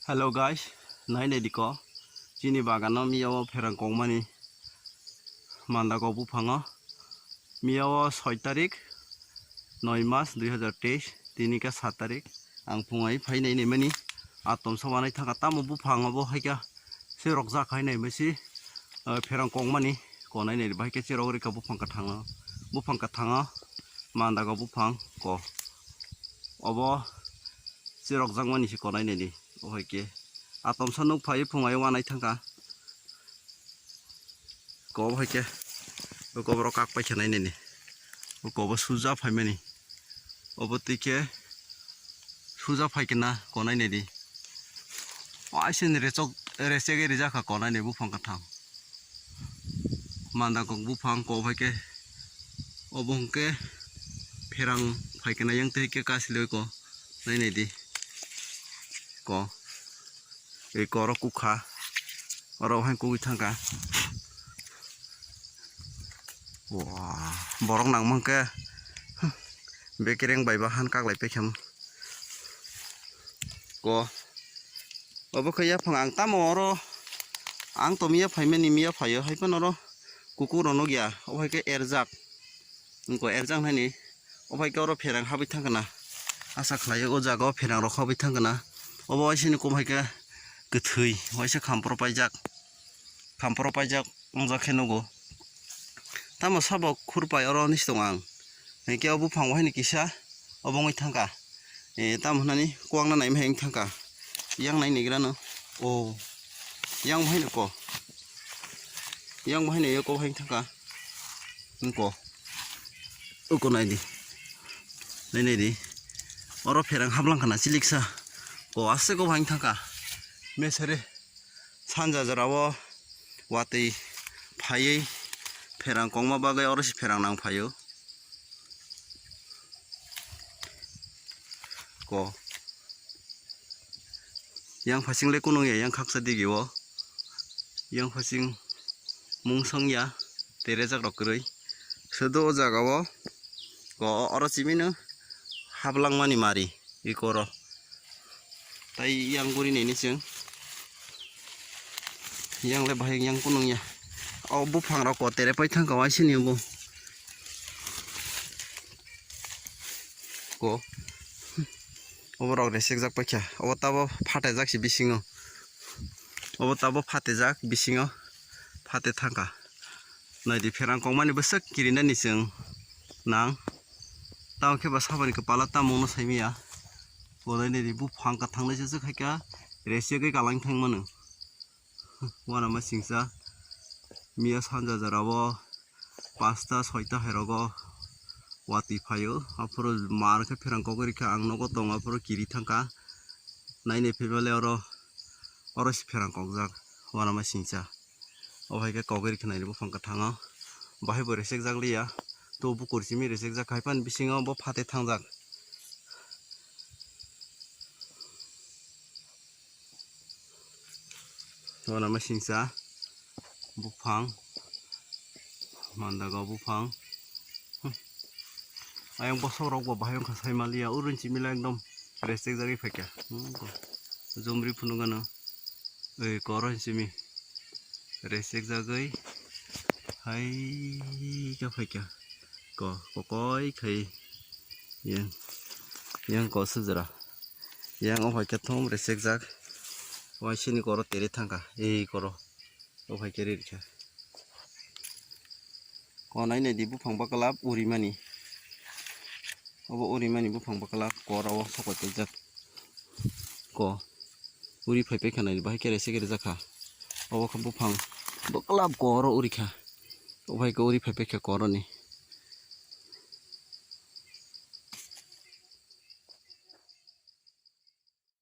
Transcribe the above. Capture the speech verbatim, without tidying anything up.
Hello guys, nai nai diko. Chini bagano miya o pherang kongmani mandako buphango. Miya o soi tarik, noi mas dui hazar teis, tini ka sat tarik. Ang phungai phai nai nai mani. Atom sa wanai thaka tamo buphango bo hai ka se rok jak hai nai masi, eh, pherang kongmani. Ko nai nai bahai ke cherok rika buphang kathango. Buphang kathango mandako buphang ko. Obo cherok jakmani se ko nai nai di. O hai ke atom sa nuk phai phungai wanai thangka. Ko hai ke ko borok kak pai khe nai nai ni. Ko bo suja phai mani. Obo twi khe suja phai khe na ko nai nai di. O aisini rechok rechegwi rijak kha ko nai nai buphang katham. Mandako buphang ko hai ke obo hwnkhe pherang phai khe na yang twi khe kasiloi ko nai nai di. Ko. Ei koro kukha. Oro hai kugui thangka. Wah, borok nang mankhe bekereng bai ba han kaklai pekham. Ko. Obo khe yaphang ang tamo oro ang to miya phaimani miya phaio hai phano oro kukur rok nukya. Obo hai khe erjak. Wngkha erjak nani. Obo hai khe oro pherang habwi thangkha na. Asa khlaio o jaga o pherang rok habwi thangkha na. Obo waisini kom hai khe kwthwi waisa khampro paijak. Khampro paijak wngjak khe nugo. Tamo sabo khurpai oro nisi tongo ang. Hinkhe o buphang bo haino kisa obo wngwi thangkha. E, tamo hwnani kwbangna naima hai wngwi thangkha. Yang nai nigrano. O. Yang bo haino ko. Yang bo haino yoko hai wngwi thangkha. Wngko. Wngko nai di. Nai nai di. Oro pherang hablang khana chiliksa. Ko aswk o hai wngwi thangkha. Mesere. Sanja jora o watwi phaiwi pherang kongma bagwi oro se pherang nang phaio. Ko. Yang phasing le kunung ya, yang khaksa digi o. Yang phasing mungsong ya, terejak rok kwrwi. Sudu o jaga o, ko oro chimino hablang mani mari, iko oro. Tai yang guri nini chwng. Yang le bahai yang kunung ya. O buphang rok ko tere pai thangka waisini bo. Ko. Obo rok resek jak paikha. Obo tabo phatejak si bisingo. Obo tabo phatejak bisingo. Phate thangka. Naidi pherang kongmani bwswk kirinani chwng nang. Tamo khe ba saboni kwpala tamo wngno saimanya. Bo naidi buphang kwthang naisaswk hai kha resegwi kalang thangmano. Uanama singsa miya sanja jora o pasta soita hai rogo watwi phaio. Aphuru mar khe pherang kogwi rikha ang nogo tongo aphuru kiri thangkha. Nainai phaimale oro oro se pherang kokjak uanama singsa. O hai khe kogwi rikha naidi buphang kwthango. Bahai bo resek jak liya. To bukur simi resek jak hai phano bisingo bo phate thangjak. Uanama singsa buphang mandago buphang. Ayang bosok rok bo bahai wngkha sai maliya urun chimila ekdom resek jagwi phaikha. Jomri phunukgano oi koro simi resek jagwi hai khe phaikha. Ko kokoi khai yang yang ko sujra yang o hai khe thum resek jak waisini koro tere thangkha ei koro o hai khe ririkha. Ko nai nai di buphang baklap uri mani obo uri mani buphang baklap koro o sokoi tei jak ko uri phai phai kha nai bahai khe resek rijak kha obo khe buphang baklap koro uri kha. O hai khe uri phai phai kha koroni.